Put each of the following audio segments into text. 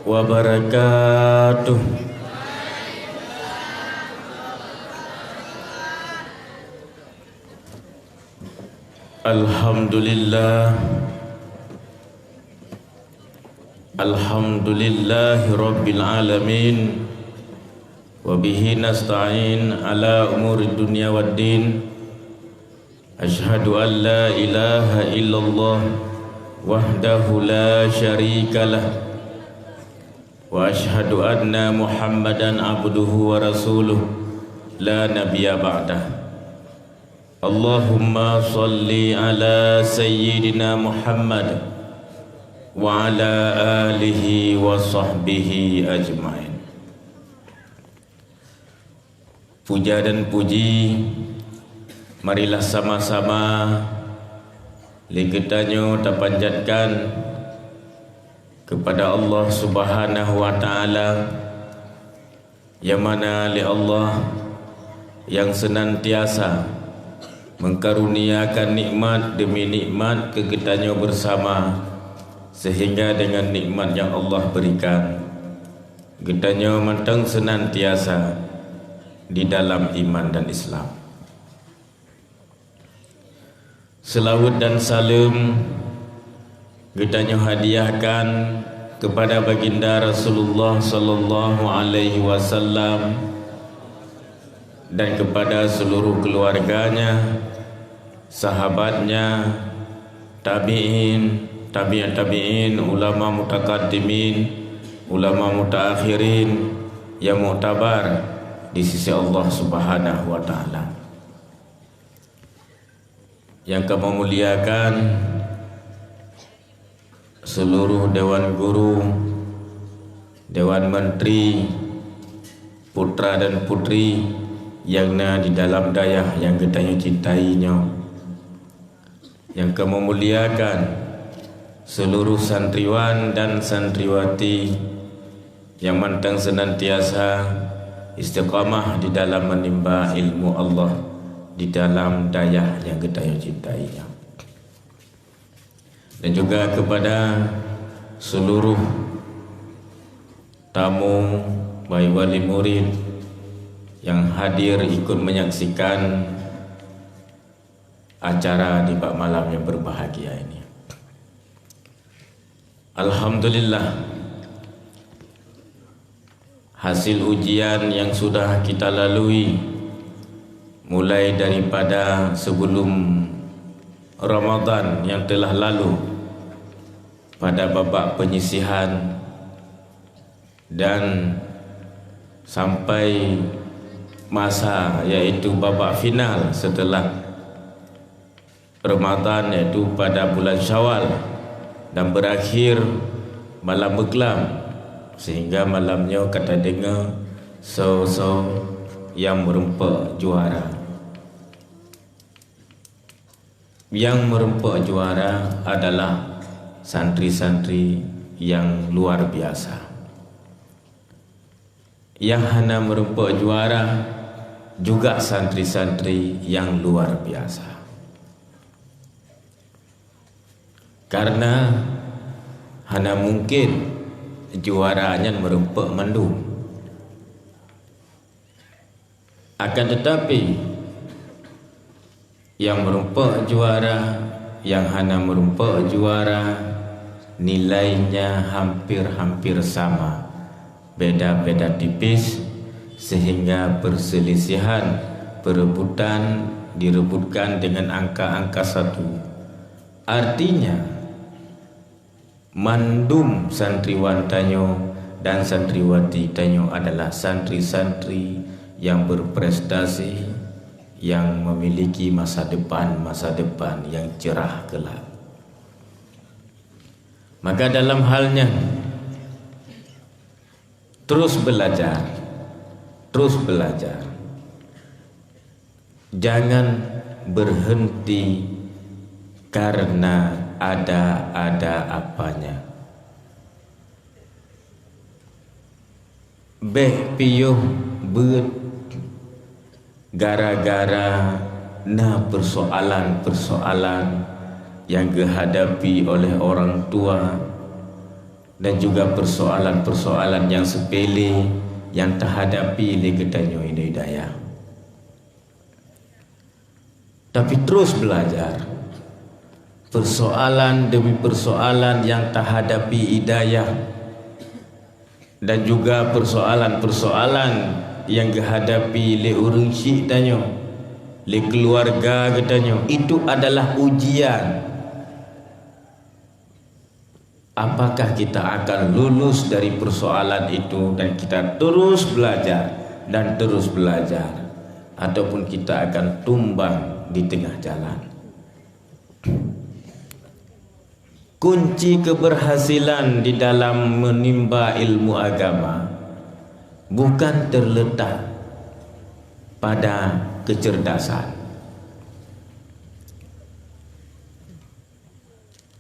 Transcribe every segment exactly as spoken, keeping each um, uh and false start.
wabarakatuh. Alhamdulillah. Alhamdulillahi rabbil alamin. Wa bihi nasta'in ala umuri dunya waddin. Asyhadu an la ilaha illallah wahdahu la syarikalah. Wa asyhadu anna Muhammadan abduhu wa rasuluh la nabiyya ba'dah. Allahumma shalli ala sayyidina Muhammad wa ala alihi wa sahbihi ajmain. Puja dan puji, marilah sama-sama lé geutanyoe tapanjatkan kepada Allah Subhanahu wa Ta'ala, nyang mana lé Allah nyang seunantiasa meukaruniakan nikmat demi nikmat keu geutanyoe beusama, seuhingga deungon nikmat nyang Allah beurikan, geutanyoe mantong seunantiasa di dalam iman dan Islam. Seulaweuet dan saleuem geutanyoe hadiahkan keupada Baginda Rasulullah sallallahu alaihi wasallam dan keupada seuluruh keuluwarganya, sahabatnya, tabi'in, tabi'ut tabi'in, ulama mutakaddimin, ulama mutaakhirin nyang muktabar di sisi Allah Subhanahu wa Ta'ala. Nyang kamoe muliakan seuluruh dewan guru, dewan menteri, putra dan putri nyang na di dalam dayah nyang geutanyoe cintai nyoe. Nyang kamoe muliakan seuluruh santriwan dan santriwati nyang mantong seunantiasa istiqamah di dalam meunimba ilmu Allah di dalam dayah nyang geutanyoe cintai nyoe. Dan juga kepada seuluruh tamu, baik wali murid nyang hadir ikut menyaksikan acara di bak malam nyang berbahagia ini. Alhamdulillah, hasil ujian nyang sudah kita lalui mulai daripada sebelum Ramadan nyang telah lalu, pada babak penyisihan, dan sampai masa, yaitu babak final setelah Ramadan, yaitu pada bulan Syawal, dan berakhir malam beuklam, sehingga malam nyoe ka tadeungoe soe-soe nyang meureumpok juara. Nyang meureumpok juara adalah santri-santri nyang luar biasa. Nyang hana meureumpok juara juga santri-santri nyang luar biasa. Karena hana mungkin juara nyan meureumpok mandum. Akan tetapi, nyang meureumpok juara, nyang hana meureumpok juara, nilainya hampir-hampir sama, beda-beda tipis, sehingga perselisihan perebutan direbutkan dengan angka-angka satu. Artinya, mandum santriwan tanyoe dan santriwati tanyoe adalah santri-santri nyang berprestasi, nyang memiliki masa depan, masa depan nyang cerah kelak. Maka dalam hal nyan, terus belajar, terus belajar. Jangan berhenti karena ada-ada apanya. Bék piôh beuet gara-gara na persoalan-persoalan nyang geuhadapi oleh orang tua, dan juga persoalan-persoalan yang sepele yang tahadapi lé geutanyoe inong dayah. Tapi terus belajar. Persoalan demi persoalan yang tahadapi i dayah dan juga persoalan-persoalan yang geuhadapi lé ureuëng syik tanyoe, lé keluarga geutanyoe, itu adalah ujian. Apakah kita akan lulus dari persoalan itu dan kita terus belajar dan terus belajar, ataupun kita akan tumbang di tengah jalan? Kunci keberhasilan di dalam menimba ilmu agama bukan terletak pada kecerdasan.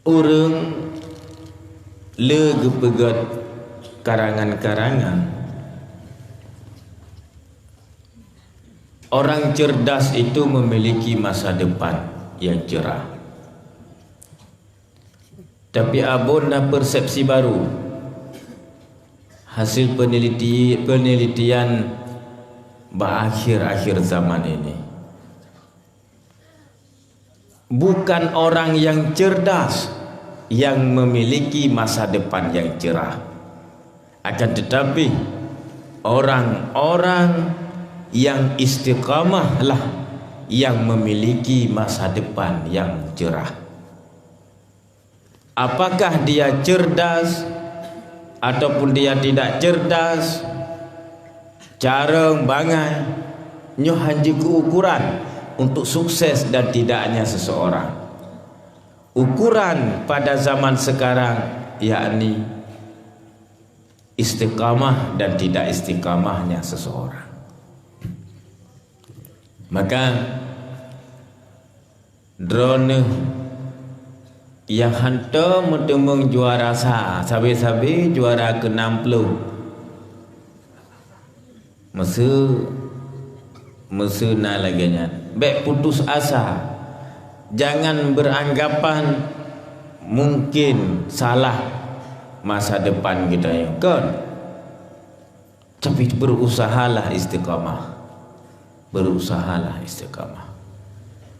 Ureuëng le geupeugét karangan-karangan, orang cerdas itu memiliki masa depan yang cerah. Tapi abon na persepsi baru hasil peneliti-, penelitian bak akhir-akhir zaman ini. Bukan orang yang cerdas yang memiliki masa depan yang cerah. Akan tetapi, orang-orang yang istiqamah lah yang memiliki masa depan yang cerah. Apakah dia cerdas ataupun dia tidak cerdas, carông bangai, nyoe hana jeuet keu ukuran untuk sukses dan tidaknya seseorang. Ukuran pada zaman sekarang, yakni istiqamah dan tidak istiqamahnya seseorang. Maka, droeneueh nyang hantom meuteumeung juara sa, sabe-sabe juara keu enam puluh. Meuseu, meuseu na lagée nyan, bék putus asa. Jangan beranggapan mungkin salah masa depan geutanyoe. Kon. Tapi berusahalah istiqamah. Berusahalah istiqamah.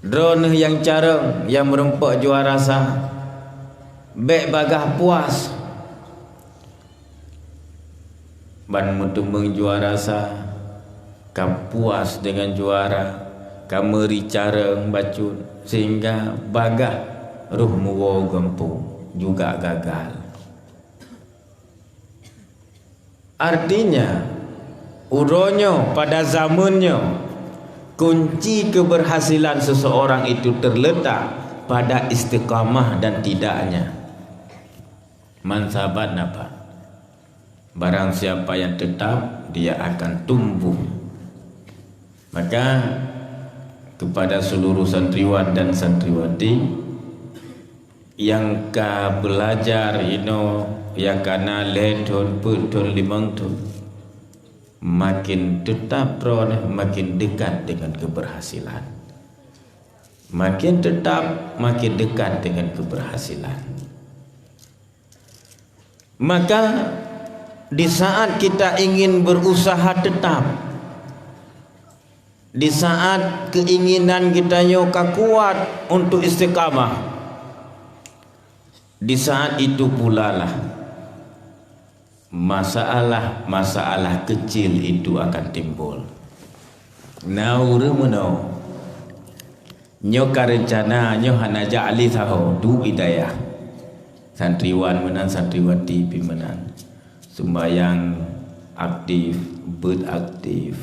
Droeneueh nyang carông, nyang meurumpok juara sa, bék bagaih puas. Ban meuteumeung juara sa, ka puas deungon juara, ka meuri carông bacut, sehingga bagaih rôh meuwoe gampông juga gagal. Artinya, uroe nyoe, pada zaman nyoe, kunci keberhasilan seseorang itu terletak pada istiqamah dan tidaknya. Man sabat nafad. Barang siapa yang tetap, dia akan tumbuh. Maka, kepada seluruh santriwan dan santriwati nyang ka beulajar inoe, nyang ka na lhée thon, peuet thon, limong thon, makin teutap droeneueh makin dekat dengan keberhasilan. Makin teutap, makin dekat dengan keberhasilan. Maka, di saat kita ingin berusaha tetap, di saat keinginan geutanyoe ka kuat untuk istiqamah, di saat itu pulalah masalah-masalah kecil itu akan timbul. Na ureuëng meunoe, nyoe ka reuncana, nyoe hana jak lé saho, duek i dayah. Santriwan meunan, santriwati pih meunan. Sumbayang aktif, beuet aktif.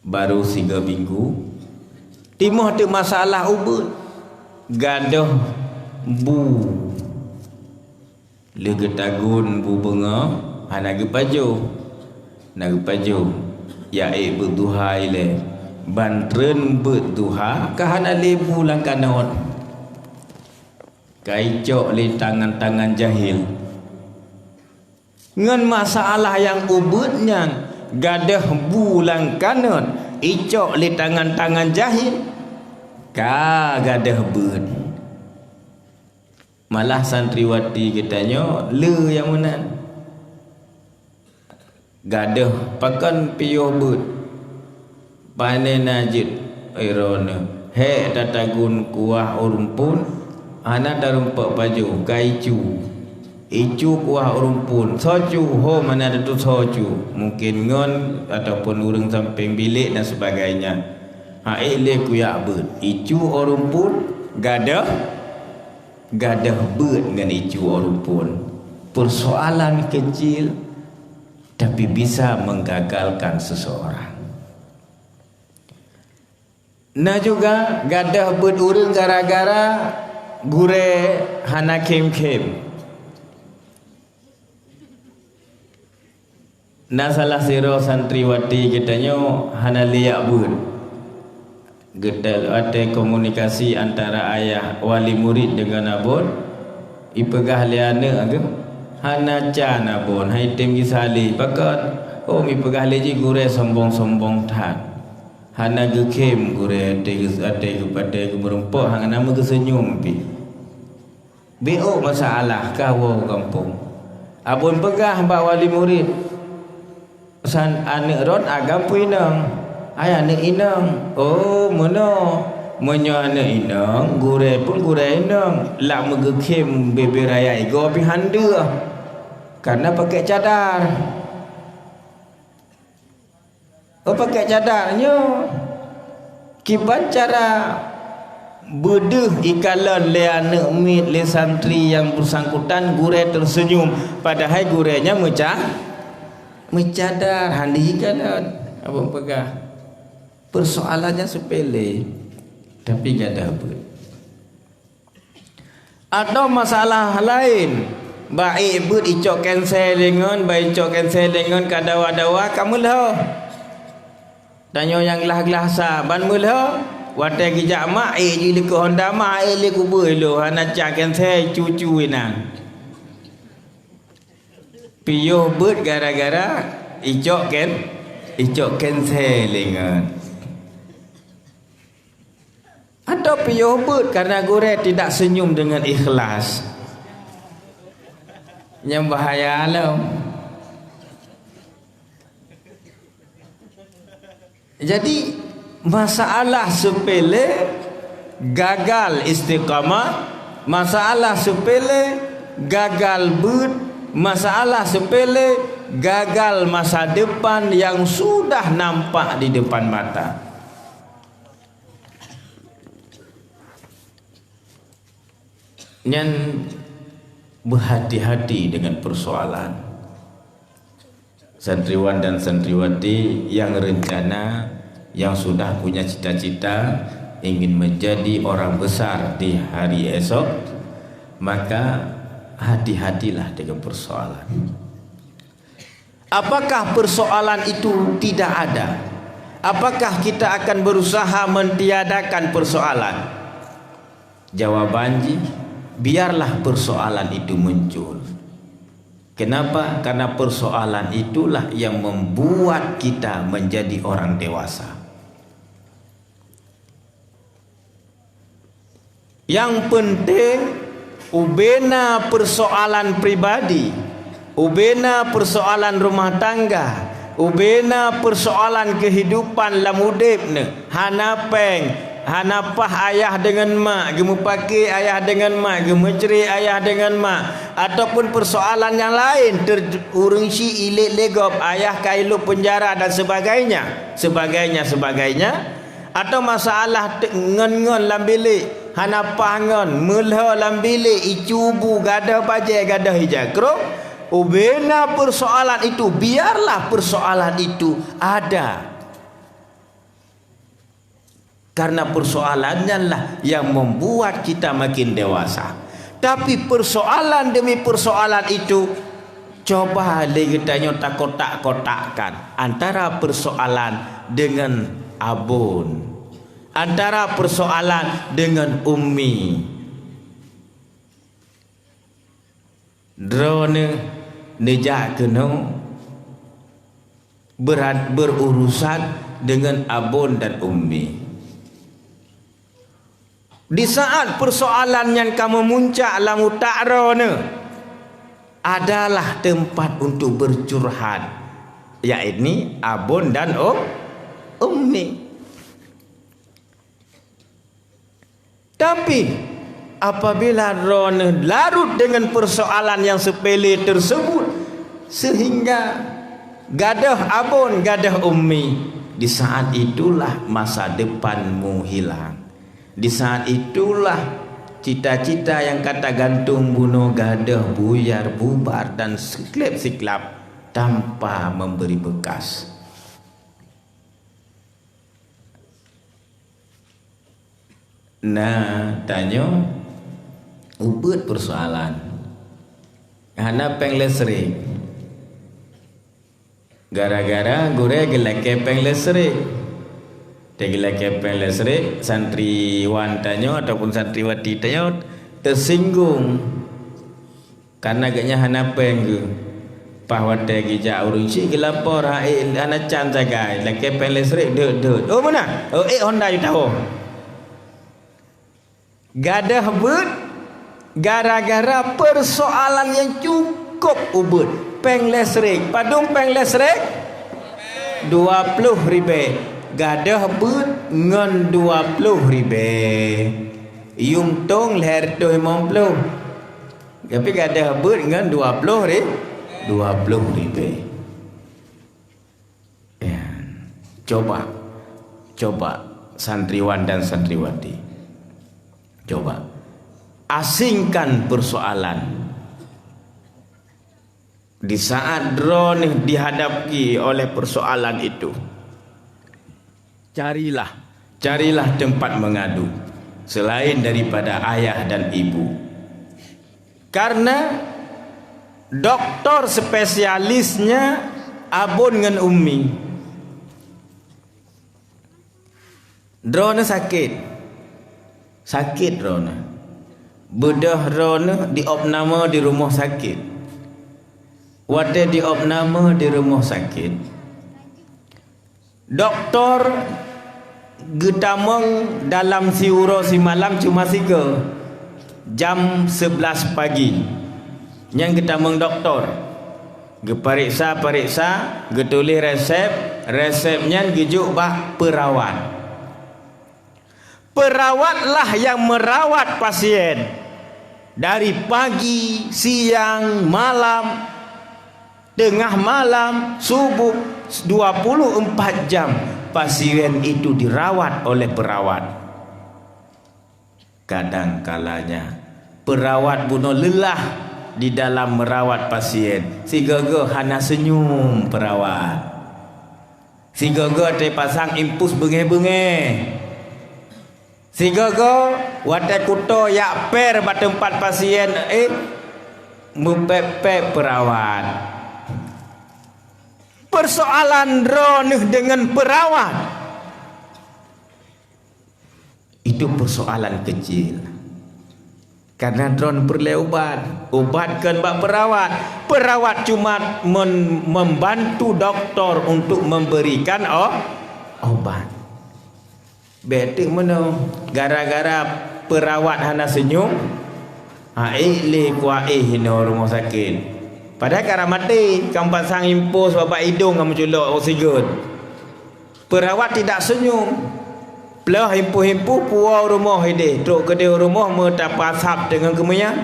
Barô sigoe minggu, timoh teuk masalah ubeuet, gadôh bu. Lheueh geutagun bu beungoh, hana geupajoh. Na geupajoh, ya ék beuet duha ilée. Ban treun beuet duha, ka hana lé bu lam kanot. Ka icok lé tangan-tangan jahil. Ngon masalah nyang ubeuet nyan, gadôh bu lam kanot, icok lé tangan-tangan jahil, ka gadôh beuet. Malah santriwati geutanyoe le nyang meunan. Gadôh pakon piôh beuet, pane na jeuet, eh, droeneuh. Hék tatagun kuah ureuëng phon, hana tarumpok pajoh, ka icu. Icu kuah ureuëng phon, soe cu, ho mana teutu soe cu. Mungkin ngon ataupun ureuëng sampéng bilék dan sebagainya. Hak ék lé kuyak beuet, icu ureuëng phon, gadôh, gadôh beuet ngon icu ureuëng phon. Persoalan kecil, tapi bisa menggagalkan seseorang. Na juga gadôh beuet ureuëng gara-gara gurée hana khém-khém. Na salah sidroe santriwati geutanyoe hana liyak beuet. Geuta-, watée komunikasi antara ayah wali murid deungon abon, ipeugah lé aneuëk geuh, "Hana can abon, hai tem gisalé." Pakon? Oh, ipeugah lé jih gurée sombong-sombong that. Hana geukhém gurée, watée geu-, watée geu-, watée geumeureumpok, hana meugeuseunyum pih. Bék masalah ka woe u gampông. Abon peugah bak wali murid, "San aneuëk droen agam peue inong?" "Hai aneuëk inong." "Oh, meunoe. Meunyoe aneuëk inong, gurée pun gurée inong. Lak meugeukhem bebe raya igoe pih han deuh, kareuna pakèk cadar." Oh, pakèk cadar nyoe. Kiban cara beudeuh ikalon lé aneuëk miet lé santri nyang beusangkutan, gurée teuseunyum, padahai gurée nyan meuca-, meucadar, hana ikalon. Abon peugah, persoalannya sepele, tapi gadôh beuet. Atau masalah laén, bak ék beuet icok kensé lé ngon, bak icok kensé lé ngon ka dawa-dawa ka meulhô. Tanyoe nyang glah-glah sa ban meulhô, watée geujak mak ék jih likot honda mak ék lé kubeue ilôn hana cak kensé cucu inan. Piôh beuet gara-gara icok ken-, icok kensé lé ngon. Atau piôh beuet karena gurée tidak senyum dengan ikhlas. Nyang bahaya lom. Jadi, masalah sepele gagal istiqamah, masalah sepele gagal beuet, masalah sepele gagal masa depan yang sudah nampak di depan mata. Nyan, berhati-hati dengan persoalan. Santriwan dan santriwati yang rencana, yang sudah punya cita-cita ingin menjadi orang besar di hari esok, maka hati-hatilah dengan persoalan. Apakah persoalan itu tidak ada? Apakah kita akan berusaha mentiadakan persoalan? Jawaban jih, biarlah persoalan itu muncul. Kenapa? Karena persoalan itulah yang membuat kita menjadi orang dewasa. Nyang peunteng, ubena persoalan pribadi, ubena persoalan rumah tangga, ubena persoalan kehidupan lam udeb neuh, hana péng, hana paih ayah deungon mak, geumeupaké ayah deungon mak, geumeucre ayah deungon mak, ataupun persoalan nyang laén, ter-, ureuëng syiek ilét lé gob, ayah ka ilôb peunjara dan sebagainya, sebagainya, sebagainya. Atau masalah te-, ngon-ngon lam bilék, hana paih ngon, meulhô lam bilék, icubu, gadôh bajée, gadôh ija krông, ubena persoalan itu, biarlah persoalan itu ada. Karena persoalan nyan lah yang membuat kita makin dewasa. Tapi persoalan demi persoalan itu, coba lé geutanyoe takotak-kotakkan antara persoalan dengan abon, antara persoalan dengan ummi. Droeneuh neujak keunoe berat-, berurusan dengan abon dan ummi. Di saat persoalan nyan ka meumuncak lam utak droeneuh, adalah tempat untuk bercurhat, yakni abon dan um, ummi. Tapi, apabila droeneuh larut dengan persoalan yang sepele tersebut, sehingga gadôh abon, gadôh ummi, di saat itulah masa depanmu hilang. Di saat itulah cita-cita yang ka tagantung bunoe gadôh buyar, bubar, dan siklab-siklab tanpa memberi bekas. Nah, tanyoe ubit persoalan. Hana péng listrik. Gara-gara gurée geulakée péng listrik. Teugeulakée péng listrik, santriwan tanyoe ataupun santriwati tanyoe teusinggung. Karena geuhnyan hana péng geuh. Paih watée geujak ureuëng chik geulapor, "Hai, hana can sagai, lakée péng listrik deuet-deuet." "Oh, meunan?" "Oh, ék honda jutawoe." Gadôh beuet gara-gara persoalan yang cukup ubit. Péng listrik. Padum péng listrik? Dua ploh ribée. Gadôh beuet ngon dua ploh ribée. Yuem tong lhée reutôh limong ploh. Tapi gadôh beuet ngon dua ploh ri-, dua ploh ribée. Ya. Coba, coba santriwan dan santriwati. Coba asingkan persoalan. Di saat droeneuh dihadapi oleh persoalan itu, carilah, carilah tempat mengadu selain daripada ayah dan ibu. Karena doktor spesialisnya abon ngon ummi. Droeneuh sakét. Sakét droeneuh. Beudôh droeneuh diopname di rumoh sakét. Watée diopname di rumoh sakét, doktor geutamong dalam siuroe simalam cuma sigoe, jam sebelas pagi. Nyan geutamong doktor. Geupareksa-pareksa, geutuléh resep, resep nyan geujok bak peurawat. Peurawatlah yang merawat pasien dari pagi, siang, malam, tengah malam, subuh, dua puluh empat jam pasien itu dirawat oleh perawat. Kadang kalanya, perawat bunoe leulah di dalam merawat pasien, sigoe-goe hana seunyum perawat. Sigoe-goe teupasang impus beungéh-beungéh. Sigoe-goe watée kuto jak per bak teumpat pasien, eh, meupék-pék perawat. Persoalan droeneuh deungon perawat. Itu persoalan kecil. Karena droeneuh peureulée ubat. Ubat kon bak perawat. Perawat cuma men-, membantu doktor untuk memberikan o-, obat. Bék teuk meunoe, gara-gara perawat hana seunyum, ha, ék lé kuaéh inoe rumoh sakét. Padahai ka maté, ka pasang impus bak idong ka meuculok oksigen. Perawat tidak senyum. Ploh impus-impus puwoe u rumoh ideh, trok keudeh u rumoh meutapasab deungon keumeuyan.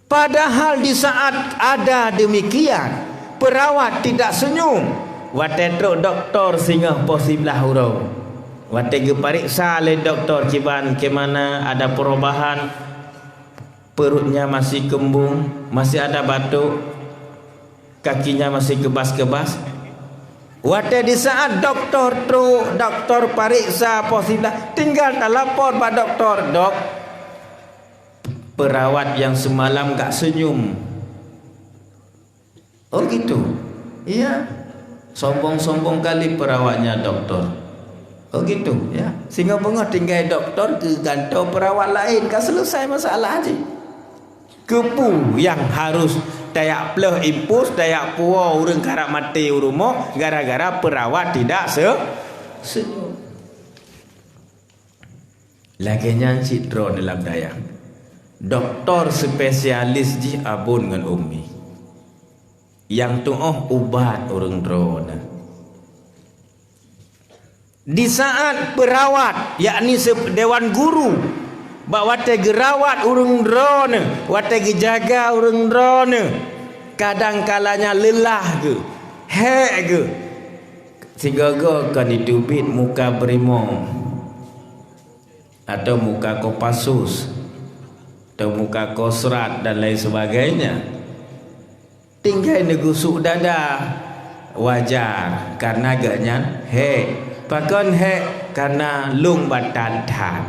Padahal di saat ada demikian, perawat tidak senyum. Watée trok doktor singoh poh siblaih uroe. Watée geupareksa lé doktor kiban kemana ada perubahan, perutnya masih kembung, masih ada batuk, kakinya masih kebas-kebas. Watée di saat doktor trok, doktor pareksa poh siblaih, tinggal talapor bak doktor, "Dok, perawat yang semalam gak senyum." "Oh gitu?" "Iya." Sombong-sombong kali perawatnya doktor. "Oh gitu, ya." Singoh beungoh tinggai doktor geugantoe perawat laén, ka selesai masalah jih. Keupeue nyang harus tajak ploh impus, tajak puwoe ureuëng karab maté u rumoh gara-gara perawat tidak se-, Senyum. Lagée nyan cit droeneuh lam dayah. Doktor spesialis jih Abon ngon Umi. Nyang tuoh ubat ureuëng droeneuh. Di saat peurawat, yakni sep-, dewan guru, bak watée geurawat ureuëng droeneuh, watée geujaga ureuëng droeneuh, kadang kalanya leulah geuh, hék geuh. Sigoe-goe kon jiteubiet muka beurimong, atau muka Kopassus, atau muka Kosrat dan lain sebagainya. Tinggai neugusuk dada, wajar, karena geuhnyan hék. Pakon hék? Karena lông batan that.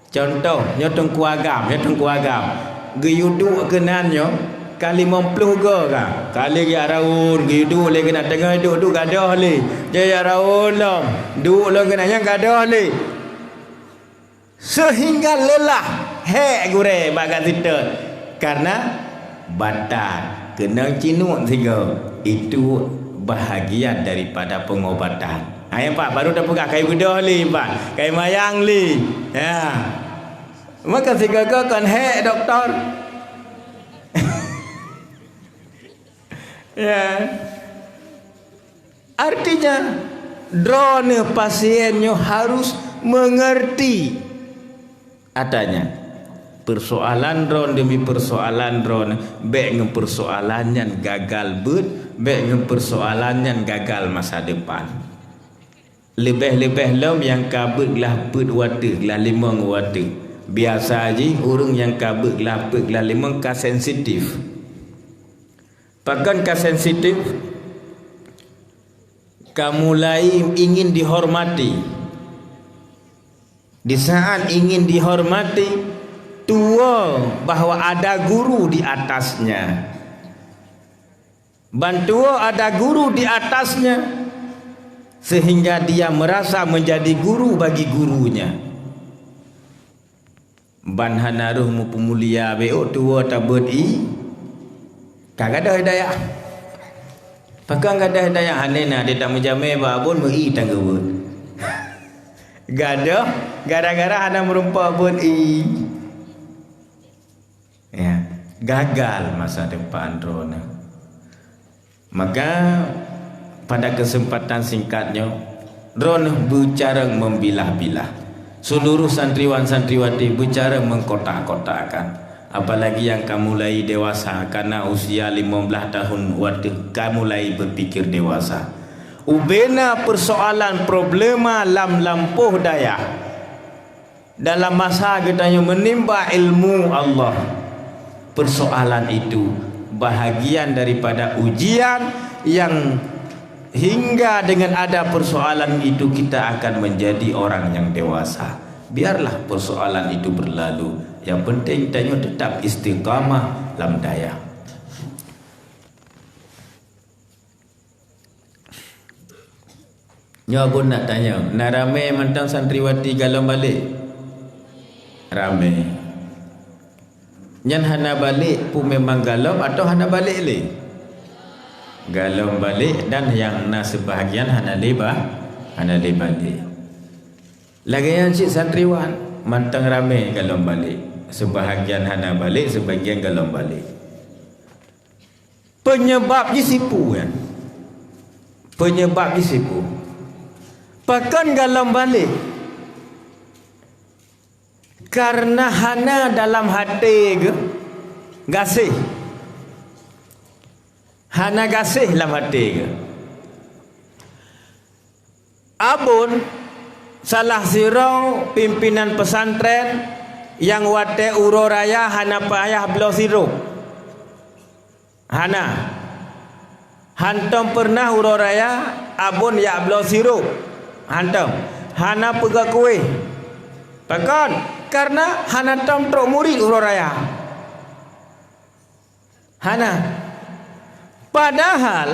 Cuntoh, nyoe Teungku Agam, nyoe Teungku Agam. Geuyue duek keunan nyoe, ka limong ploh goe ka. Ka lheueh geujak raun, geuyue duek lé keunan, teungoh duek-duek gadôh lé. Jijak raun lom, duek lom keunan, nyan gadôh lé. Seuhingga leulah, hék gurée bak geuh sitot. Karena batan, keunong cinuek sigoe, itu bahagian daripada pengobatan. Ha, nyan pat, baru tapeugah kayue beudôh lé, pat, kayue mayang lé. Ya. Maka sigoe-goe kon hék doktor. Ya. Artinya, droeneuh pasien nyoe harus mengerti. Artinya, persoalan droeneuh demi persoalan droeneuh, bék ngon persoalan nyan gagal beuet, bék ngon persoalan nyan gagal masa depan. Leubeh-leubeh lom nyang ka beuet glah peuet watée, glah limong watée. Biasa jih ureuëng nyang ka beuet glah peuet, glah limong ka sensitif. Pakon ka sensitif? Ka mulai ingin dihormati. Di saat ingin dihormati, tuwoe bahwa ada guru di atasnya. Ban tuwoe ada guru di atasnya, sehingga dia merasa menjadi guru bagi gurunya. Ban hana rhoh meupeumulia bék tuwoe tabeuet ié. Ka gadôh hidayah. Pakon gadôh hidayah? Hana na, di tameujamé bak Abon meu ié tan geubeuet. Gadôh gara-gara hana meurumpok beuet ié. Ya, gagal masa depan droeneuh. Maka, pada kesempatan singkat nyoe, droeneuh beucarông membilah-bilah. Seluruh santriwan-santriwati beucarông mengkotak-kotakkan. Apalagi nyang ka mulai dewasa, karena usia limong blaih tahun watée ka mulai berpikir dewasa. Ubena persoalan problema lam lampôh dayah. Dalam masa geutanyoe meunimba ilmu Allah, persoalan itu bahagian daripada ujian yang hingga dengan ada persoalan itu kita akan menjadi orang yang dewasa. Biarlah persoalan itu berlalu. Yang penting tanyoe tetap istiqamah lam dayah. Nyoe Abon nak tanyong, na ramé mantong santriwati galom balek? Ramé. Nyan hana balek pun memang galom atau hana balek lé? Galom balek dan nyang na seubahagian hana lé ba-, hana lé balek. Lagée nyan cit santriwan, mantong ramé galom balek. Seubahagian hana balek, seubahagian galom balek. Peunyeubab jih sipu nyan. Peunyeubab jih sipu. Pakon galom balek? Karena hana dalam até geuh gaséh. Hana gaséh lam até geuh. Abon salah sidroe pimpinan pesantren nyang watée uroe raya hana payah bloe sirop. Hana. Hantom peureunah uroe raya Abon jak bloe sirop. Hantom. Hana peugöt kueh. Pakon? Karena hana tom trok murit uroe raya. Hana. Padahal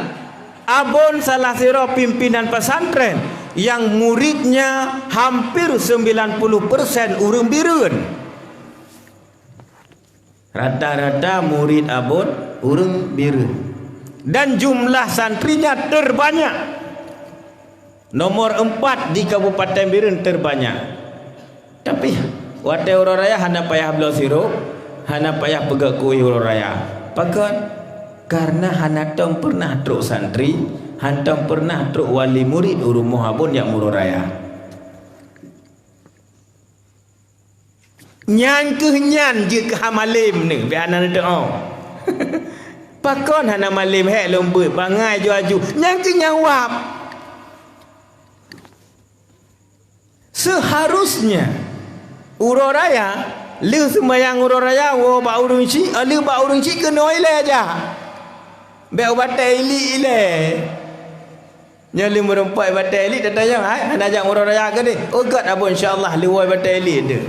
Abon salah sidroe pimpinan pesantren nyang muridnya hampir sembilan puluh persen ureuëng Bireuen. Rata-rata murid Abon ureuëng Bireuen. Dan jumlah santrinya terbanyak. Nomor empat di Kabupaten Bireuen terbanyak. Tapi, watée uroe raya hana payah bloe sirop, hana payah peugét kueh uroe raya. Pakon? Karena hana tom pernah trok santri, hana tom pernah trok wali murid u rumoh abon nyang uroe raya. Nyan kheueh nyan jeuet keu ha malem neuh, bèk hana neuteu'oh. Pakon hana malem, hék lôn beuet, bangai ju-aju. Nyan kheueh nyang wab. Seuharusnya, uroe raya, lheueh seumayang uroe raya, woe bak ureueng chik, lheueh bak ureueng chik keunoe ilée jak. Bèk u batée ilik ilée. Nyoe lé meureumpok batée ilik, tatanyong, "Hai, hana jak uroe raya keudeh?" "Oh, göt, Abon, insya Allah, lheueh woe batée ilik teuh."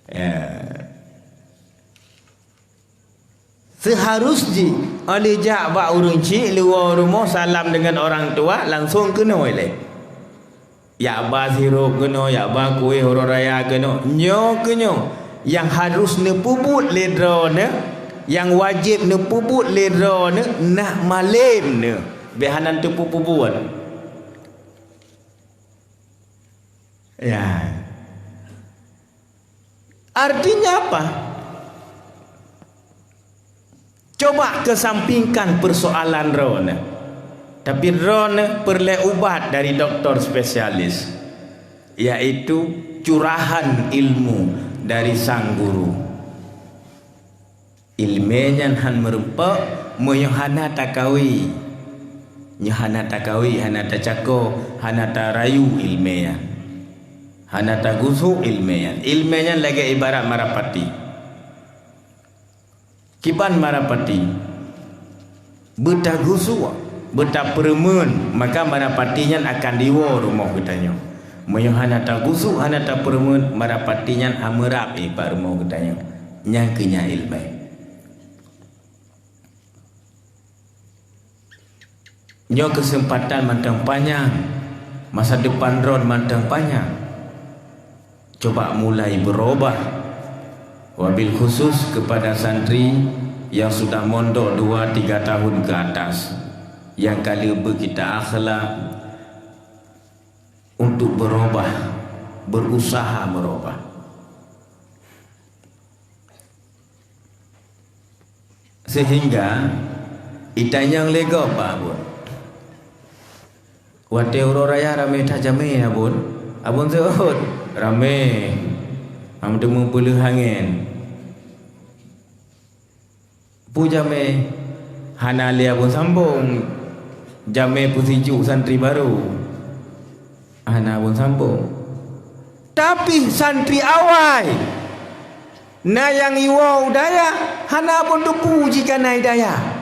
Ya. Seuharus jih, óh lheueh jak bak ureueng chik, lheueh woe rumoh, salam deungon orang tua, langsong keunoe ilée. Yak ba sirop keunoe, yak ba kueh uroe raya keunoe. Nyoe keuh nyoe nyang harus neupeubuet lé droeneuh, nyang wajéb neupeubuet lé droeneuh, na malem neuh. Bèk hana teupeu-, peubuet. Ya. Artinya apa? Coba kesampingkan persoalan droeneuh. Tapi droeneuh peureulée ubat dari doktor spesialis, yaitu curahan ilmu dari sang guru. Ileumé nyan han meurumpok meunyoe hana takawi. Nyoe hana takawi, hana tacako, hana tarayu ileumé nyan. Hana tagusuk ileumé nyan. Ileumé nyan lagée ibarat marapati. Kiban marapati? Beutagusuk, beutapeureumeun, maka marapati nyan akan diwoe rumoh geutanyoe. Meunyoe hana tagusuk, hana tapeureumeun, marapati nyan ameurab ié bak rumoh geutanyoe. Nyan kheueh nyan ileumé. Nyoe keuseumpatan mantong panyang, masa depan droen mantong panyang. Coba mulai berubah, wabil khusus kepada santri yang sudah mondok dua tiga tahun ke atas, yang ka lheueh beu kita akhlak untuk berubah, berusaha berubah. Sehingga itanyong lé gob bak Abon. Watée uroe raya ramé that jamé Abon? Abon seuôt, "Ramé, han teumé peuleueh angén." Peue jamé? Hana lé Abon sambong. Jamé peusijuek santri barô. Hana Abon sambong. Tapi santri awai, na nyang iwoe u dayah, hana Abon teupeu jih ka na i dayah.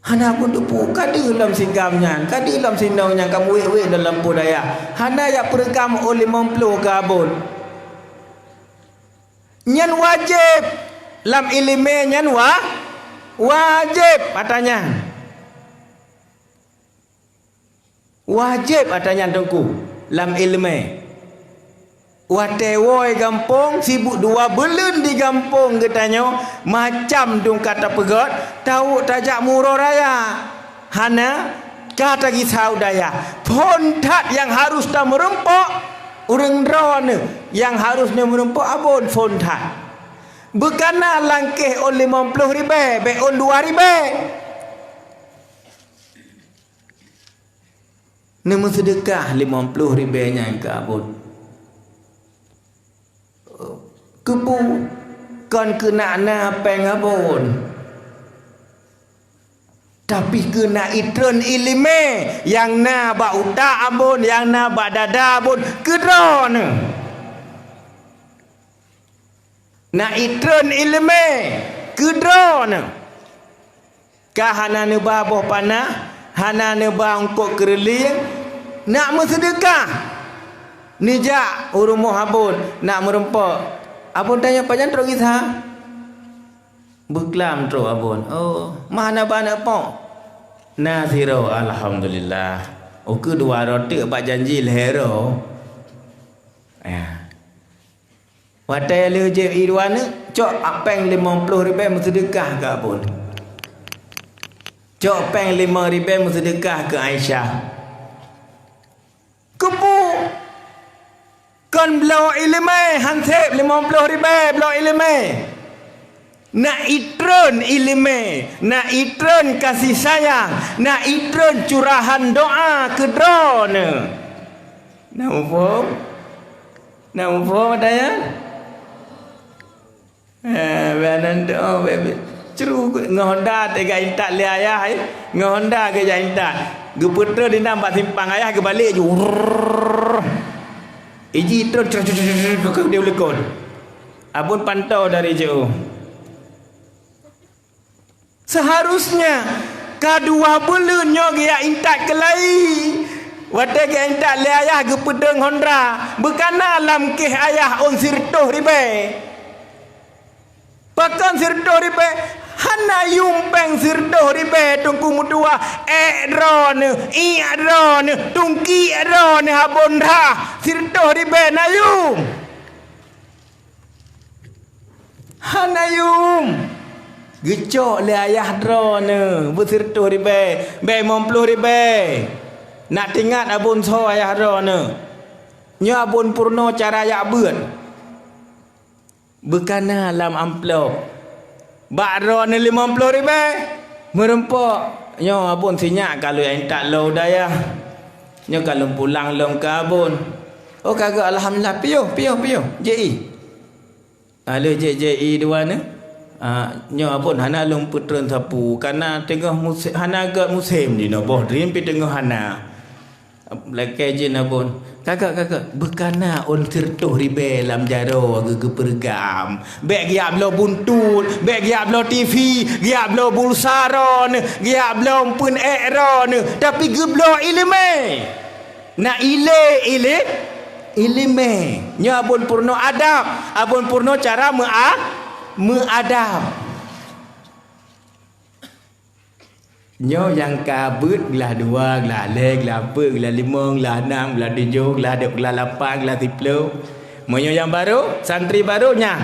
Hana Abon teupeu, ka deuh lom sigam nyan, ka deuh lom sinong nyan, ka meuwék-wék lom lampôh dayah. Hana jak peureukam ôn limong ploh keu Abon. Nyan wajéb lam ileumé nyan wa-, wajéb ata nyan. Wajéb ata nyan Teungku lam ileumé. Watée woe gampông, sibuk dua buleuen di gampông geutanyoe, macam dong ka tapeugét, tawök tajak meuuroe raya. Hana, ka tagisa u dayah. Phon that nyang harôh tameurumpok, ureuëng droeneuh nyang harôh neumeureumpok Abon phon that. Beukana langkéh ôn limong ploh ribée, bék ôn dua ribée. Neumeuseudeukah limong ploh ribée nyan keu Abon. Keupeue? Kon keunak na péng Abon, tapi keunak itreun ileumé nyang na bak utak Abon, nyang na bak dada Abon keu droeneuh. Na itreun ileumé keu droeneuh. Ka hana neuba boh panah, hana neuba eungkôt keureulieng, nak meuseudeukah. Neujak u rumoh Abon, nak meurumpok. Abon tanyong, "Pajan trok gisa?" Beuklam trok Abon. "Oh, ma hana ba aneuk po?" "Na sidroe, alhamdulillah. Ukeue dua droe teuk bak janji lhée droe." Ya. Watée lheueh jép i dua aneuk, cok péng limong ploh ribée meuseudeukah keu Abon. Cok péng limong ribèe meuseudeukah keu Aisyah. Keupeue? Kon bloe ileumèe, han sép limong ploh ribèe bloe ileumèe. Na itreun ileumèe, na itreun kasih sayang, na itreun curahan doa keu droeneuh. Na muphom? Na muphom ata nyan? Eh, bèk nan tu, oh, bèk, bèk. Cru, ngon Honda teuga intat lé ayah, eh. Ngon Honda geujak intat. Geupeutreun inan bak simpang ayah, geubalek ju. Wrrrr. Iji treun, cru, cru, cru, cru, cru, cru, dia ulekon. Abon pantau dari jauh. Seharusnya, ka dua buleuen nyoe geujak intat keulai. Watèe geujak intat lé ayah geupeudong Honda, beukana lam kéh ayah ôn sireutôh ribèe. Pakon sireutôh ribèe? Hana yum péng sireutôh ribèe Teungku meutuwah, ék droeneuh, iek droeneuh, tungkiek droeneuh abon dah sireutôh ribèe na yum. Hana yum. Geucok lé ayah droeneuh beusireutôh ribèe, bèk limong ploh ribèe. Nak teuingat abon soe ayah droeneuh. Nyoe abon peurunoe cara jak beuet. Beukana lam amplop. Bak droeneuh limong ploh ribèe. Meureumpok. Nyoe abon sinyak ka lôn intat lom u dayah. Nyoe ka lôn pulang lom keu abon. Oh, ka geuh, alhamdulillah. Piôh, piôh, piôh. Ji. Aleuh jép-jép ie dua nyoe. Ah, nyoe abon hana lôn peutreun sapeue, kareuna teungoh muse-, hana gèt musém jinoe, boh drien pih teungoh hana. Lakèe jén abon, "Kakak, kakak, beukana ôn sireutôh ribèe lam jaroe geu-, geupeureugam. Bèk geujak bloe buntut, bèk geujak bloe T V, geujak bloe bulsa droeneuh, geujak bloe umpeuen ék droeneuh, tapi geubloe ileumèe." Na ilé, ilé, ileumèe. Nyoe abon peurunoe adab, abon peurunoe cara meu'a-, meuadab. Nyoe nyang ka beuet glah dua, glah lhèe, glah peuet, glah limong, glah nam, glah tujoh, glah dua, glah lapan, glah siplôh. Meunyoe nyang barô, santri barô nyan.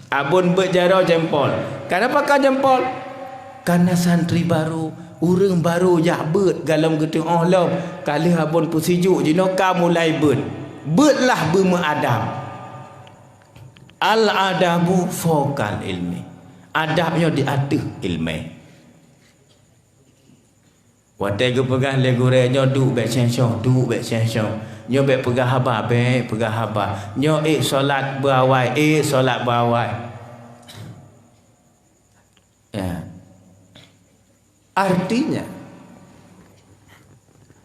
Abon beuet jaroe jempol. Kenapa ka jempol? Kareuna santri barô, ureueng barô jak beuet golom geuteungoh lom. Ka lheueh abon peusijuek jinoe ka mulai beuet. Beuetlah beumeuadab. Al-adabu fauqal ilmi. Adab nyoe di ateueh ileumèe. Watèe geupeugah lé gurèe, "Nyoe duek bèk seng-seng, duek bèk seng-seng. Nyoe bèk peugah haba, bèk peugah haba. Nyoe ék solat beuawai, ék solat beuawai." Ya. Artinya,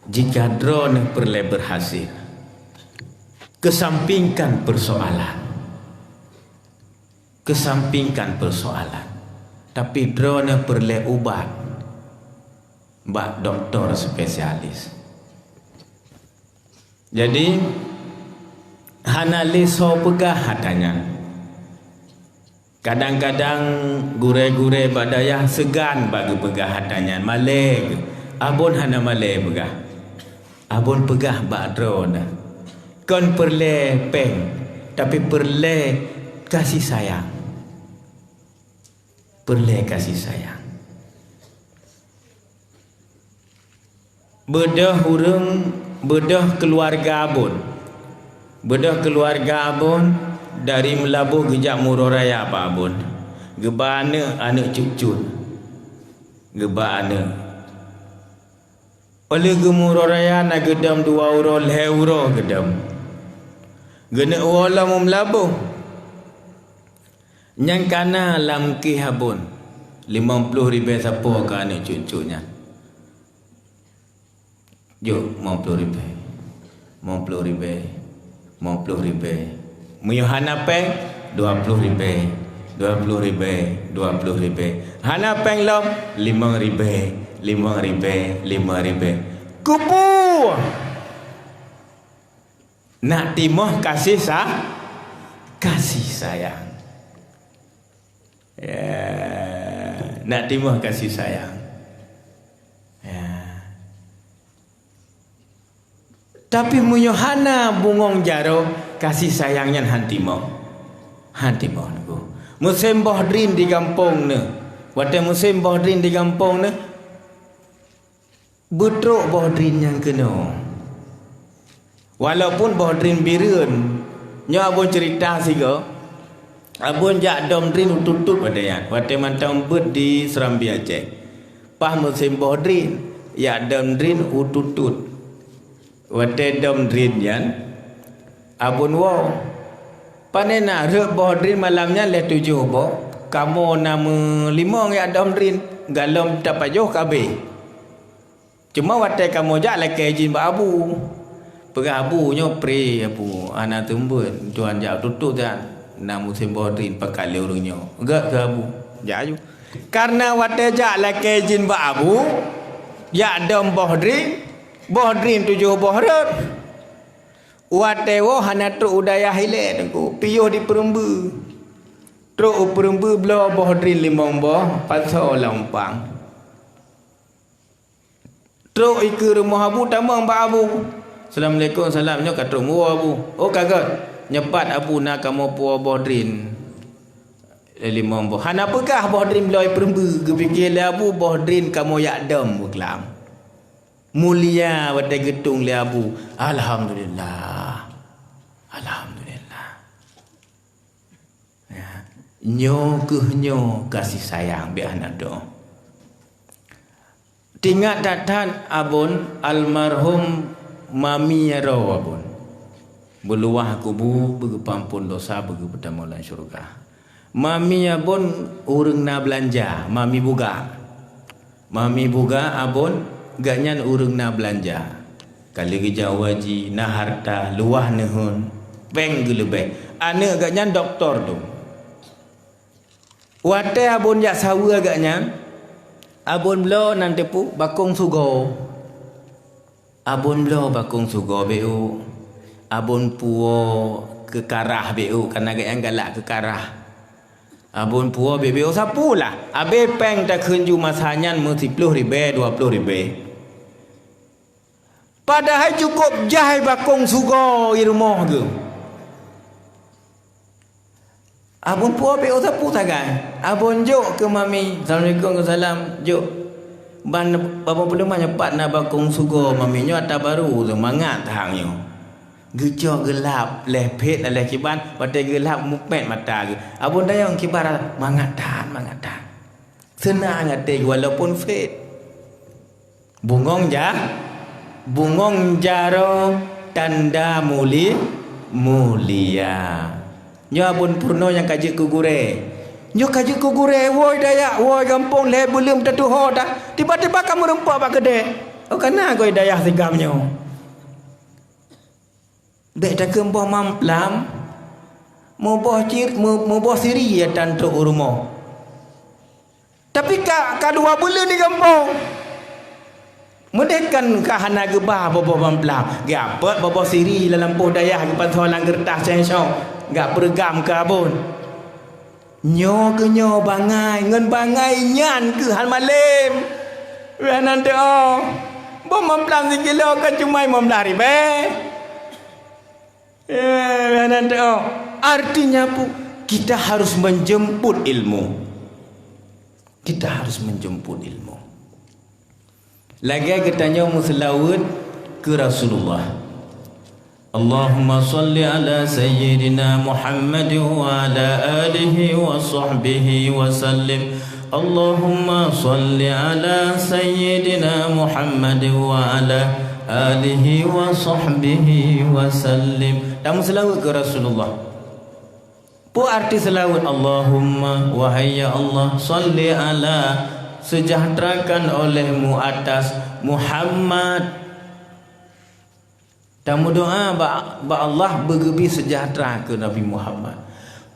jika droeneuh peureulèe beurhasil, kesampingkan persoalan. Kesampingkan persoalan, tapi droeneuh peureulèe ubat bak dokto spesialis. Jadi, hana lé soe peugah hata nyan. Kadang-kadang gurèe-gurèe bak dayah seugan bak geupeugah hata nyan, malèe geuh. Abon hana malèe peugah. Abon peugah bak droeneuh, kon peureulèe péng, tapi peureulèe kasih sayang. Peureulèe kasih sayang. Beudôh ureueng, beudôh keuluwarga abon. Beudôh keuluwarga abon dari Meulaboh geujak Meururoe Raya bak abon. Geuba aneuk, aneuk cut-cut. Geuba aneuk. Óh lheueh geumeururoe raya na geudong dua uroe, lhèe uroe geudong. Geuneuk woe lom u Meulaboh. Nyang ka na lam kéh abon, limong ploh ribèe sapo keu aneuk cut-cut nyan. Jok, limong ploh ribèe. Limong ploh ribèe, limong ploh ribèe. Meunyoe hana péng, dua ploh ribèe, dua ploh ribèe, dua ploh ribèe. Hana péng lom, limong ribèe, limong ribèe, limong ribèe. Keupeue? Nak timoh kasih sa-, kasih sayang. Ya, nak timoh kasih sayang. Ya. Tapi meunyoe hana bungöng jaroe, kasih sayang nyan han timoh. Han timoh, Teungku. Musém boh drien di gampông neuh. Watée musém boh drin di gampông neuh, beutrok boh drin nyang keunoe. Walaupun boh drin bireuen, nyoe abon ceurita sigoe, abon jak dom drin u Tutut watée nyan, watée mantong beuet di Serambi Aceh. Paih musém boh drin, jak dom drin u Tutut. Watée dom drin nyan, abon woe. Pane na rhot boh drin malam nyan lhée tujoh boh, kamoe na meulimong jak dom drin, galom tapajoh ka abéh. Cuma watée kamoe jak lakée idhin bak abu. Peugah abu nyoe pre abu, hana seumeubeuet, tuan jak Tutut nyan, na musém boh drin pakat lé ureuëng nyoe. Gét keu abu, jak aju. Kareuna watée jak lakée idhin bak abu, jak dom boh drin, boh drin tujoh boh rhot. Watée woe hana trok u dayah ilée teungku, piôh di Peureumbeu. Trok u Peureumbeu bloe boh drin limong boh, pasoe lam umpang. Trok ikeue rumoh abu tamong bak abu. "Assalamualaikum, salam, nyoe ka trok meuwoe abu." "Oh ka gét, nyoe pat abu na kamoe puwoe boh drin limong boh." Hana peugah boh drin bloe Peureumbeu, geupike lé abu boh drin kamoe jak dom beuklam. Mulia watée geutung lé abu. Alhamdulillah. Alhamdulillah. Ya. Nyoe keuh nyoe kasih sayang biak hana doh. Tingat that-that abon almarhum Mami Aro abon. Beuluwah kubu beugeupampon dosa beugeupeutamoe lam syeuruga. Mami abon ureuëng na beulanja, Mami Buga. Mami Buga abon gaknyan ureuëng na beulanja. Ka lheueh geujak u haji, na harta, luwah neuheun, péng geuleubeh. Aneuëk gaknyan doktor tu. Watée abon jak saweue gaknyan, abon bloe nan teupeu bakong sugoe. Abon bloe bakong sugoe bék u. Abon puwoe keukarah bék u, kareuna gobnyan galak keukarah. Abon puwoe bék-bék u sapeue lah. Abéh péng takheun ju masa nyan meusiplôh ribée, dua plôh ribée. Padahai cukôp jai bakong sugoe i rumoh geuh. Abon puwoe bék u sapeue sagai. Abon jok keu Mami. Assalamualaikum, salam. Jok. Ban babah peuleumah nyoe pat na bakong sugoe Mami nyoe ata barô tu mangat that nyoe. Geucok geulap lhée phét lhée kiban, watée geulap mupét mata geuh. Abon tanyong kiban mangat that, mangat that. Seunang até walaupun phét. Bungong ja-, bungong jaroe tanda muli-, mulia. Nyoe abon peurunoe nyang ka jeuet keu gurée. Nyoe ka jeuet keu gurée, woe dayah, woe gampông lhée buleuen tatuho that, tiba-tiba ka meureumpok bak keudée. Oh, ka na goe dayah sigam nyoe. Bék takheun boh mamplam, muboh cir-, mu-, muboh siri ya tan trok u rumoh. Tapi ka, ka dua buleuen di gampông. Meudeh kan ka hana geuba boh-boh mamplam, geuapot boh-boh siri lam lampôh dayah geupasoe lam geureutah cai-cai, geupeureugang keu abon. Nyoe keuh nyoe bangai, ngon bangai nyan keuh hán malém. Wéh nan teuh, boh mamplam sikilo kan cuma limong blaih ribée. Eh, wéh nan teuh. Artinya pu-, kita harus menjemput ilmu. Kita harus menjemput ilmu. Lagée geutanyoe meuseulaweuet keu Rasulullah. Allahumma shalli ala sayyidina Muhammad wa ala alihi wa sahbihi wa sallim. Allahumma shalli ala sayyidina Muhammad wa ala alihi wa sahbihi wa sallim. Tameuseulaweuet keu Rasulullah. Peue arti seulaweuet? Allahumma, wahai ya Allah, shalli ala, seujahterakan olehmu atas Muhammad. Tameudoá bak, bak Allah beugeubri seujahtera keu Nabi Muhammad.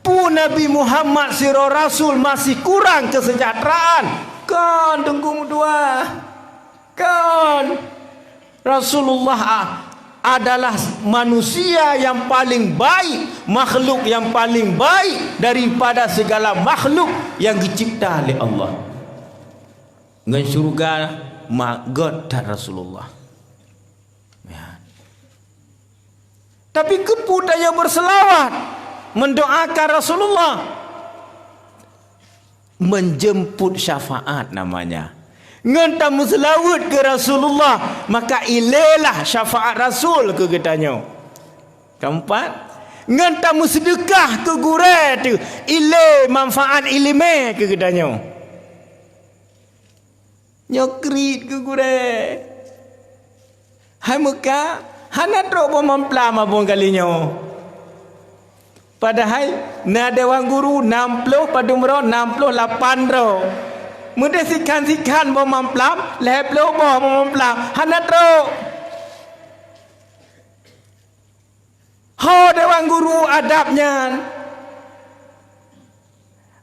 Peue Nabi Muhammad sidroe rasul masih kurang keuseujahteuraan? Kon, Teungku meutuah. Kon. Rasulullah a-, adalah manusia yang paling baik, makhluk yang paling baik daripada segala makhluk yang dicipta oleh Allah. Ngon syurga ma-, gét that Rasulullah. Ya. Tapi keupeue tanyoe beuseulaweuet, mendoakan Rasulullah? Menjemput syafaat namanya. Ngon tameuseulaweuet keu Rasulullah, maka ilèelah syafaat Rasul keu geutanyoe. Keempat, ngon tameuseudeukah keu gurèe teuh, ilèe manfaat ileumèe keu geutanyoe. Nyoe kriet keu gurèe. Hai meuka, hana trok boh mamplam abon kali nyoe. Padahai na dewan guru nam ploh padum droe, nam ploh lapan droe. Meudeh sikhan-sikhan boh mamplam, lhèe ploh boh boh mamplam, hana trok. Ho dewan guru adab nyan.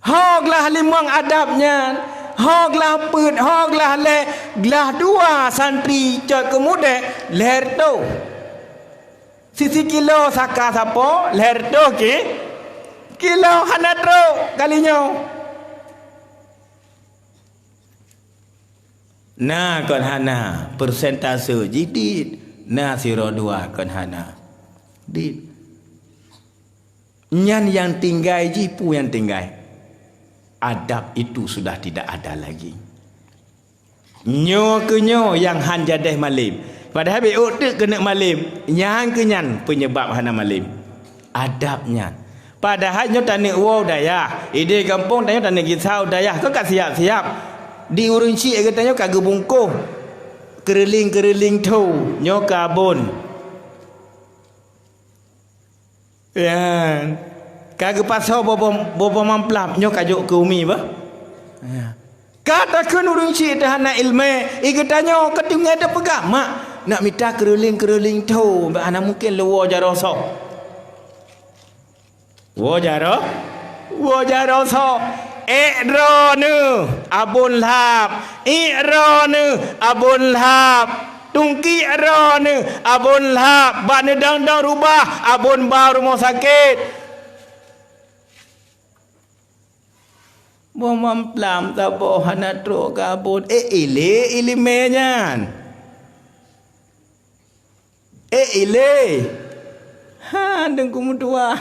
Ho glah limong adab nyan. Ho glah peuet, ho glah lhèe, glah dua santri cot keu mudek, lhèe reutôh. Sisi kilo saka sapo, lhèe reutôh ki-, kilo hana trok kali nyoe. Na kon hana, persentase jih dit, na sidroe dua kon hana. Dit. Nyan nyang tinggai jih peue nyang tinggai? Adab itu sudah tidak ada lagi. Nyoe keuh nyoe nyang han jadeh malem. Padahai bèk ôk teuk keuneuk malem, nyan keuh nyan peunyebab hana malem. Adab nyan. Padahai nyoe taneuk woe u dayah, idéh gampông tanyoe taneuk gisa u dayah, kon ka siap-siap. Di ureueng chik geutanyoe ka geubungkôh keureuleng-keureuleng tho, nyoe keu abon. Ya. Ka geupasoe boh-boh, boh-boh mamplam, nyoe ka jok keu umi bah. Ya. Ka takheun ureueng chik teuh hana ileumèe, i geutanyoe ka teungoh teupeugah, "Mak, nak mita keureuleng-keureuleng tho, hana mungken lé woe jaroe soe." Woe jaroe, woe jaroe soe. Ék droeneuh abon lhab, ék droeneuh abon lhab. Tungkiek droeneuh abon lhab, bak neudong-dong rubah abon ba rumoh sakét. Boh mamplam saboh hana trok keu abon, ék ilé ileumèe nyan. Ék ilé. Ha, deungku meutuah.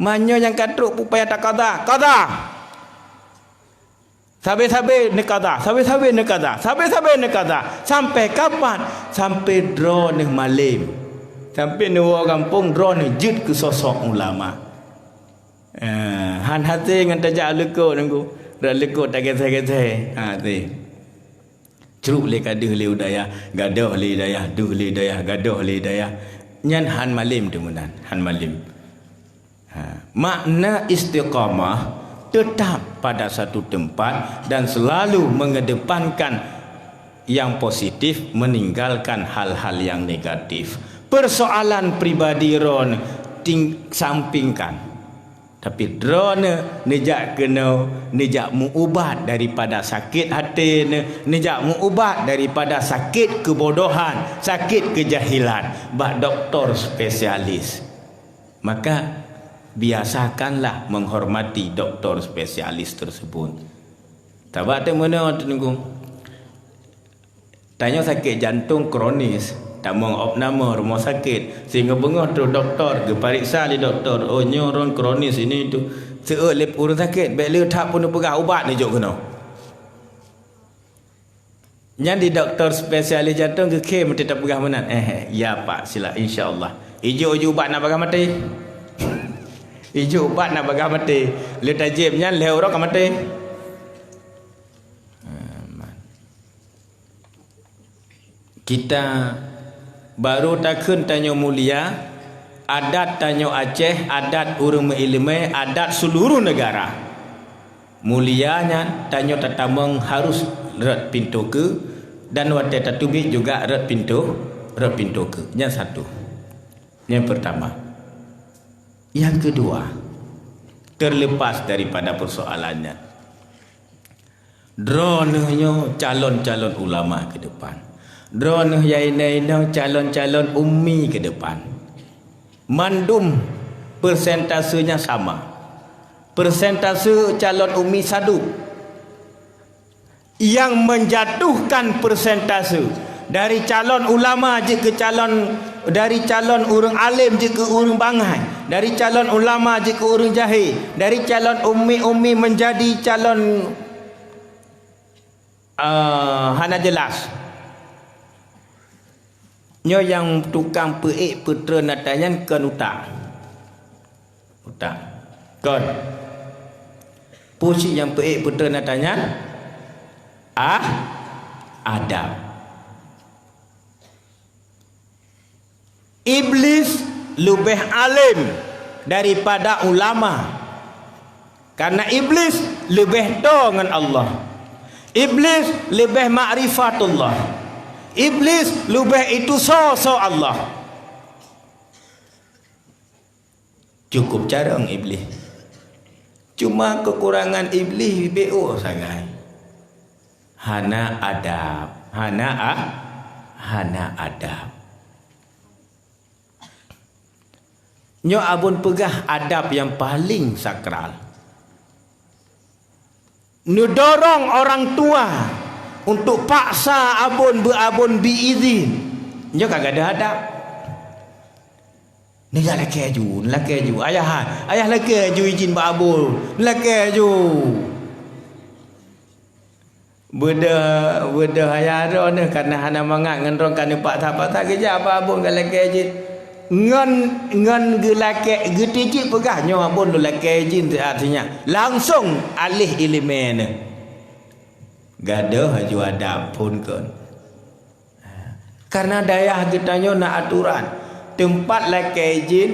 Meunyoe nyang ka trok peue payah takada, kada. Sabe-sabe neukada, sabe-sabe neukada, sabe-sabe neukada. Sampai kapan? Sampai droeneuh malem. Sampai neuwoe gampông droeneuh jeuet keu sosok ulama. Eh, han hasé ngon tajak likot nunggu. Rot likot tageseh-geseh. Ha, teuh. Crok lé ka deuh lé u dayah, gadôh lé dayah, deuh lé dayah, gadôh lé dayah. Nyan han malem teuh meunan, han malem. Ha, makna istiqamah, tetap pada satu tempat dan selalu mengedepankan yang positif, meninggalkan hal-hal yang negatif. Persoalan pribadi ron ting-, sampingkan. Tapi droeneuh neujak keunoe, neujak meu-ubat daripada sakét até neuh, neujak meu-ubat daripada sakét keubodohan, sakét keujahilan bak doktor spesialis. Maka, biasakanlah menghormati doktor spesialis tersebut. Sabab teumeunoe, Teungku. Tanyoe sakét jantông kronis, tamong opname rumoh sakét, singoh beungoh troh doktor geupareksa lé doktor, "Oh, nyoe ron kronis ini tu." Seuôt lé ureueng sakét, bèk le that pun neupeugah ubat neujok keunoe. Nyan di doktor spesialis jantông geukheun meuti tapeugah meunan. "Eh, eh, ya Pak, sila, insya Allah." Ijok-ijok ubat na bagah maté. Ijok ubat na bagah maté. Le tajieb nyan lhèe uroe ka maté. Aman. Kita baru takheun tanyoe mulia, adat tanyoe Aceh, adat ureueng meuileumèe, adat seuluruh negara. Mulia nyan tanyoe tatamong harus rot pintoe keue, dan watèe tateubiet juga rot pintoe, rot pintoe keue. Nyan satu. Yang pertama. Yang kedua, terlepas daripada persoalan nyan. Droeneuh nyoe calon-calon ulama ke depan. Droeneuh nyang inong-inong calon-calon ummi ke depan. Mandum persentasenya sama. Persentase calon ummi sadub. Nyang menjatuhkan persentase dari calon ulama jeuet keu calon, dari calon ureueng além jeuet keu ureueng bangai. Dari calon ulama jeuet keu ureuëng jahé, dari calon ummi-ummi menjadi calon, eh, hana jelas. Nyoe nyang tukang peuék peutreun atra nyan kon utak. Utak. Kon. Peue cit nyang peuék peutreun atra nyan? Ah, adab. Iblis leubeh além daripada ulama. Karena Iblis leubeh toe ngon Allah. Iblis leubeh makrifatullah. Iblis leubeh itu soe-soe Allah. Cukup carông Iblis. Cuma kekurangan Iblis beu sagai. Hana adab, hana ah, hana adab. Nyoe abon peugah adab nyang paling sakral. Neudorong orang tua untuk paksa abon beu abon bi izin. Nyoe ka gadôh adab. Neujak lakée aju, neulakée aju. Ayah, ayah lakée aju izin bak abon. Neulakée aju. Beudôh, beudôh ayah droeneuh kana hana mangat ngon droe ka neupaksa-paksa geujak bak abon ka lakée jih. Ngon, ngon geulakée, geutijik peugah nyoe abon lôn lakée jih siat sinyak. Langsong aléh iéleumé neuh. Gadôh aju adab phon kon. Karena dayah geutanyoe na aturan. Teumpat lakée jih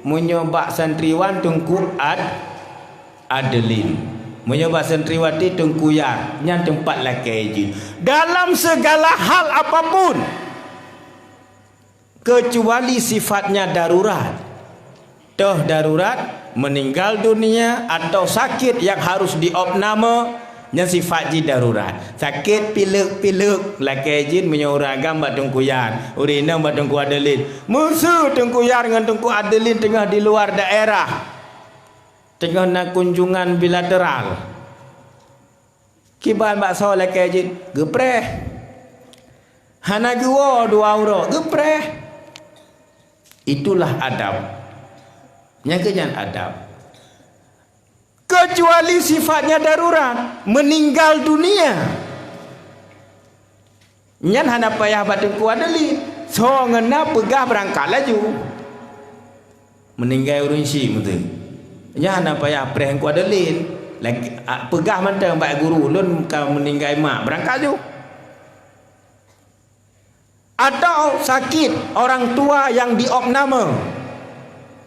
meunyoe bak santriwan teungku ad-, Adelin. Meunyoe bak santriwati Teungku Yar, nyan teumpat lakée jih. Dalam segala hal apapun, kecuali sifatnya darurat. Toh darurat, meninggal dunia atau sakit yang harus diopname, nyan sifat jih darurat. Sakét pileuk-pileuk, lakée jih meunyoe ureuëng agam bak Teungku Yar, ureuëng inong bak Teungku Adelin. Meuseu Teungku Yar ngon Teungku Adelin teungoh di luar daerah. Teungoh na kunjungan bilateral. Kiban bak soe lakée jih, geupreh. Hana geuwoe dua uroe, geupreh. Itulah adab. Nyang keu nyan adab. Kecuali sifatnya darurat, meninggal dunia. Nyan hana payah bak Teungku Adelin. Soe ngon na peugah beurangkat laju. Meuninggai ureuëng syik meuteun. Nyan hana payah preh Teungku Adelin. Lagi, a, peugah mantong bak guru, lôn ka meuninggai mak, beurangkat laju. Atau sakit orang tua yang diopname.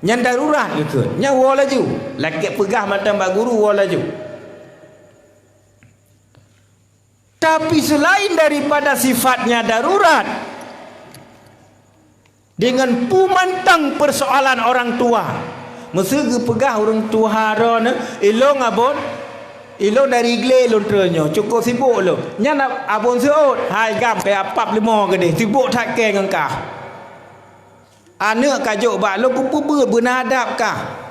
Nyan darurat geukheun. Nyan woe laju. Lakée peugah mantong bak guru, woe laju. Tapi selain daripada sifatnya darurat, dengan peue mantong persoalan orang tua, meuseu geupeugah ureuëng tuha droeneuh, "Ilong abon, ilong dari glé lôn treun nyoe, cukôp sibôk lôn." Nyan ab-, abon seuôt, "Hai gam, kaya pap leumo keudeh, sibôk that kée ngon kah. Aneuëk ka jok bak lôn, kupeubeuet beuna adab kah."